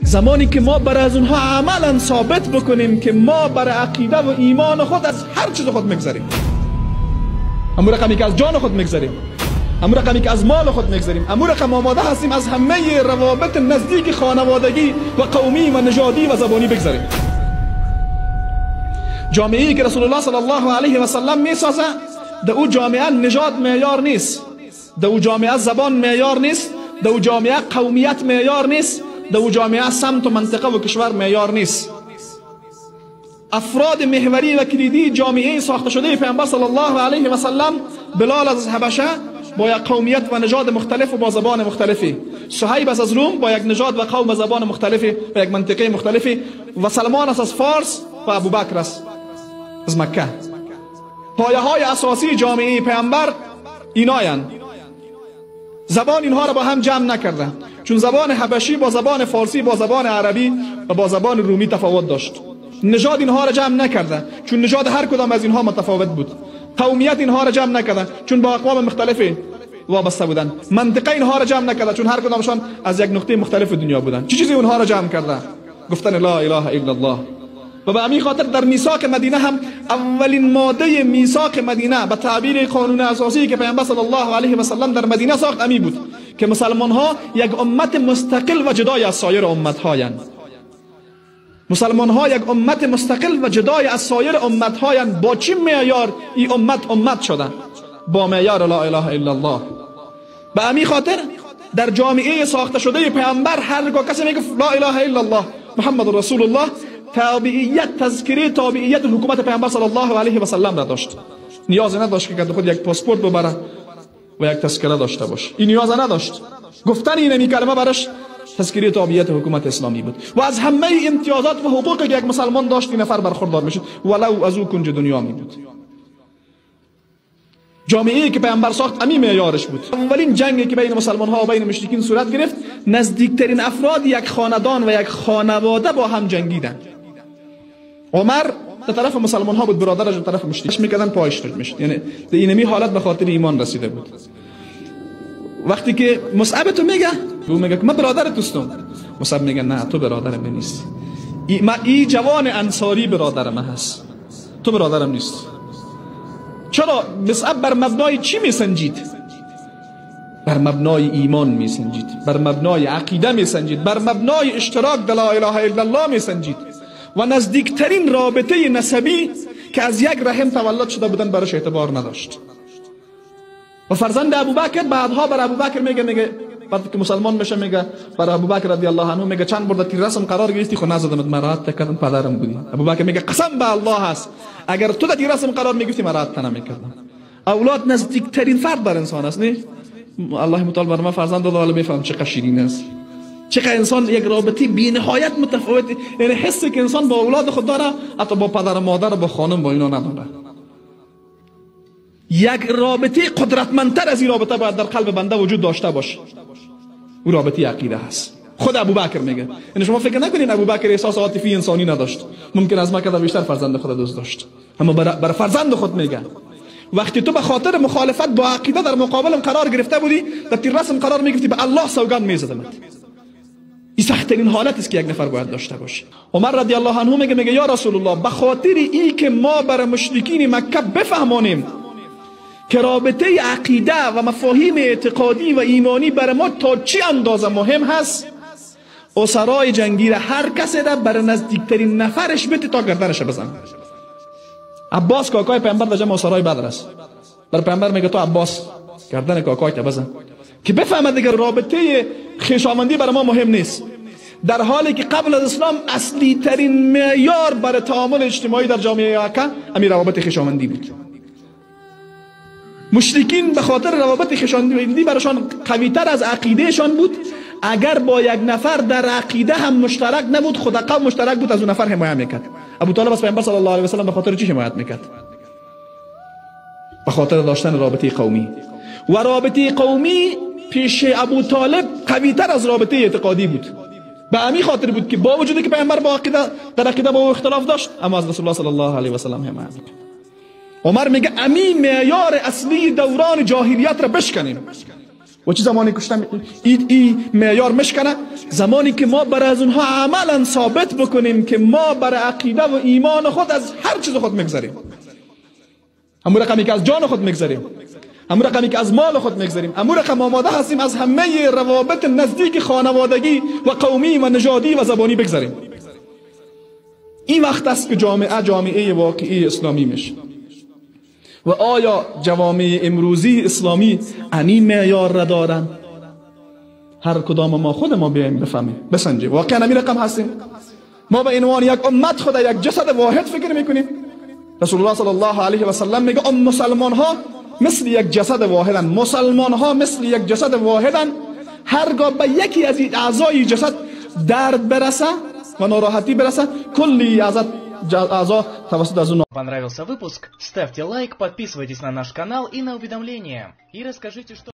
زمانی که ما بر از اونها عملا ثابت بکنیم که ما بر عقیده و ایمان خود از هر چیز خود میگذریم، امو رقمی که از جان خود میگذریم، امو رقمی که از مال خود میگذریم، امو رقم آماده هستیم از همه روابط نزدیک خانوادگی و قومی و نژادی و زبانی بگذریم. جامعه‌ای که رسول الله صلی الله علیه و سلم میسازه، در او جامعه نژاد معیار نیست، در او جامعه زبان معیار نیست، در او جامعه قومیت معیار نیست، در او جامعه سمت و منطقه و کشور معیار نیست. افراد محوری و کلیدی جامعه ساخته شده پیامبر صلی الله علیه و سلم، بلال از حبشه با یک قومیت و نژاد مختلف و با زبان مختلفی، صهیب از روم با یک نژاد و قوم و زبان مختلفی و یک منطقه مختلفی، و سلمان از فارس و ابوبکر از مکه. پایه های اساسی جامعه پیامبر اینایند. زبان اینها را با هم جمع نکرده، چون زبان حبشی با زبان فارسی با زبان عربی و با زبان رومی تفاوت داشت. نژاد اینها را جمع نکرده، چون نژاد هر کدام از اینها متفاوت بود. قومیت اینها را جمع نکرده، چون با اقوام مختلفی وابسته بودند. منطقه اینها را جمع نکرده، چون هر کدامشان از یک نقطه مختلف دنیا بودند. چه چیزی اونها را جمع کرده؟ گفتن لا اله الا الله. و به همین خاطر در میثاق مدینه هم اولین ماده میثاق مدینه به تعبیر قانون اساسی که پیامبر صلی الله علیه و سلم در مدینه ساخت امی بود که مسلمان ها یک امت مستقل و جدای از سایر امت هایند. مسلمان ها یک امت مستقل و جدای از سایر امت هایند. با چی معیار این امت امت شدن؟ با معیار لا اله الا الله. به همین خاطر در جامعه ساخته شده پیامبر هرگاه کسی میگفت لا اله الا الله محمد رسول الله، تابعیت، تذکره تابعیت حکومت پیامبر صلی الله علیه و سلم را داشت. نیاز نداشت که خود یک پاسپورت ببره و یک تذکره داشته باشه. این نیاز نداشت. گفتن این کلمه براش تذکره تابعیت حکومت اسلامی بود و از همه امتیازات و حقوقی که یک مسلمان داشت این نفر برخوردار میشد، ولو از او کنج دنیا می بود. جامعه‌ای که پیامبر ساخت امی معیارش بود. اولین جنگی که بین مسلمان ها و بین مشرکین صورت گرفت، نزدیکترین افراد یک خاندان و یک خانواده با هم جنگیدند. عمر در طرف مسلمان ها بود، برادرش در طرف مشرکین میکردن، پایش میشد. یعنی در اینمی حالت به خاطر ایمان رسیده بود. وقتی که مصعب تو میگه، او میگه که من برادر توستم. مصعب میگه نه، تو برادر من نیستی. ای جوان انصاری برادر من هست، تو برادرم نیست. چرا؟ مصعب بر مبنای چی میسنجید؟ بر مبنای ایمان میسنجید، بر مبنای عقیده میسنجید، بر مبنای اشتراک در لا اله الا الله میسنجید. و نزدیکترین رابطه نسبی که از یک رحم تولد شده بودن براش اعتبار نداشت. و فرزند ابوبکر بعدها بر ابوبکر میگه بعد که مسلمان میشه، میگه بر ابوبکر رضی الله عنه میگه چند بار در تیر رسم قرار گرفتی، خو نزدمت، مراحت کردم، پدرم بودی. ابوبکر میگه قسم به الله هست اگر تو در تیر رسم قرار میگرفتی مراحت نمیکردم. اولاد نزدیکترین فرد بر انسان است، نه؟ الله متعال بر ما فرزند داده، حالا میفهم چقدر شیرین است، چقدر انسان یک رابطه بی‌نهایت متفاوت، یعنی حسی که انسان با اولاد خود داره حتی با پدر و مادر با خانم با اینا نداره. یک رابطه قدرتمندتر از این رابطه باید در قلب بنده وجود داشته باشه، او رابطه عقیده هست. خود ابوبکر میگه، یعنی شما فکر نکنین ابوبکر احساس عاطفی انسانی نداشت، ممکن از مکه بیشتر فرزند خود دوست داشت، اما بر فرزند خود میگه وقتی تو به خاطر مخالفت با عقیده در مقابلم قرار گرفته بودی، در تیر رسم قرار میگرفتی، به الله سوگند میزدمت. این سخت‌ترین حالت است که یک نفر باید داشته باشه. عمر رضی الله عنه میگه یا رسول الله، به خاطر ای که ما بر مشرکین مکه بفهمانیم که رابطه عقیده و مفاهیم اعتقادی و ایمانی بر ما تا چی اندازه مهم هست، اسرای جنگی را هر کسی را بر نزدیکترین نفرش بده تا گردنش بزن. عباس کاکای پیامبر در جمع اسرای بدر است. بر پیامبر میگه تو عباس گردن کاکای تا بزن که بفهمد دیگه رابطه خویشاوندی بر ما مهم نیست. در حالی که قبل از اسلام اصلی ترین معیار برای تعامل اجتماعی در جامعه مکه همین روابط خویشاوندی بود. مشرکین به خاطر روابط خویشاوندی براشان قویتر از عقیدهشان بود. اگر با یک نفر در عقیده هم مشترک نبود، خود قوم مشترک بود، از اون نفر حمایت میکرد. ابو طالب از پیامبر صلی الله علیه و سلم به خاطر چی حمایت میکرد؟ به خاطر داشتن رابطه قومی. و رابطه قومی پیش ابو طالب قویتر از رابطه اعتقادی بود. به همین خاطر بود که با وجودی که پیامبر با عقیده در عقیده با او اختلاف داشت، اما از رسول الله صلی الله علیه و سلم حمایت میکرد. عمر میگه امی معیار اصلی دوران جاهلیت را بشکنیم. و چه زمانی کشته ای معیار مشکنه؟ زمانی که ما بر از اونها عملا ثابت بکنیم که ما بر عقیده و ایمان خود از هر چیز خود میگذریم، همون رقمی که از جان خود میگذریم، همون رقمی که از مال خود میگذریم، همون رقم آماده هستیم از همه روابط نزدیک خانوادگی و قومی و نژادی و زبانی بگذریم. این وقت است که جامعه جامعه واقعی اسلامی میشه. و آیا جوامع امروزی اسلامی انی معیار را دارن؟ هر کدام ما خود ما بیایم بفهمیم، بسنجیم واقعا همین رقم هستیم. ما به عنوان یک امت خود یک جسد واحد فکر میکنیم. رسول الله صلی الله علیه و سلم میگه ام مسلمان ها مثل یک جسد واحدن، مسلمان ها مثل یک جسد واحدن، هرگاه به یکی از اعضای جسد درد برسه و ناراحتی برسه، کلی اعضا توسط از اون. Понравился выпуск? Ставьте лайк, подписывайтесь на наш канал и на уведомления. И расскажите, что